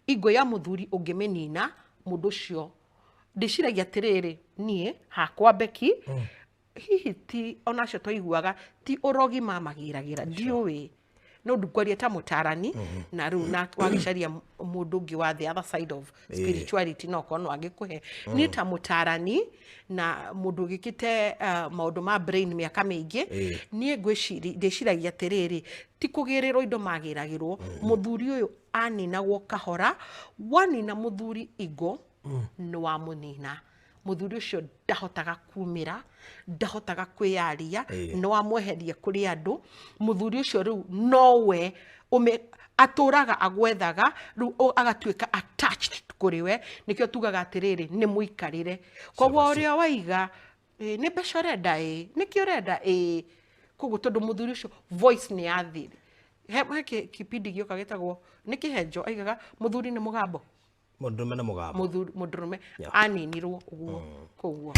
Ego ya mũthuri ũngĩmĩnina, mũndũ ũcio, ndĩciragia atĩrĩrĩ, niĩ hakwa Becky, hihi ti onacio twaiguaga ti ũrogi mamagĩragĩra, ndiũĩ, no ndungwaria ta mũtarani na rĩu na wagĩcaria mũndũ ũngĩ wa the other side of spirituality, no korwo no angĩkũhe. Niĩ ta mũtarani na mũndũ ũgĩkĩte maũndũ ma brain mĩaka mĩingĩ, niĩ ngwĩciri, ndĩciragia atĩrĩrĩ, ti kũgĩrĩrwo indo magĩragĩrwo. Mũthuri ũyũ aninagwo kahora. Wanina mũthuri ego, nĩ wamũnina. Mũthuri ũcio ndahotaga kumĩra, ndahotaga kwĩyaria, nĩ wamweheria kũrĩ andũ. Mũthuri ũcio rĩu nowe ũme atũraga agwethaga, rĩu agatuĩka attached kũrĩ we. Nĩkĩo tugaga atĩrĩrĩ, nĩ mũikarĩre. Koguo ũrĩa waiga, nĩ mbeca ũrenda, nĩkĩ ũrenda, koguo tondũ mũthuri ũcio voice nĩ yathire. He kipindi gĩoka gĩtagwo nĩ kĩhenjo, aigaga mũthuri nĩ mũgambo. Mũndũrũme na mũgambo. Mũthuri, mũndũrũme aninirwo ũguo, koguo.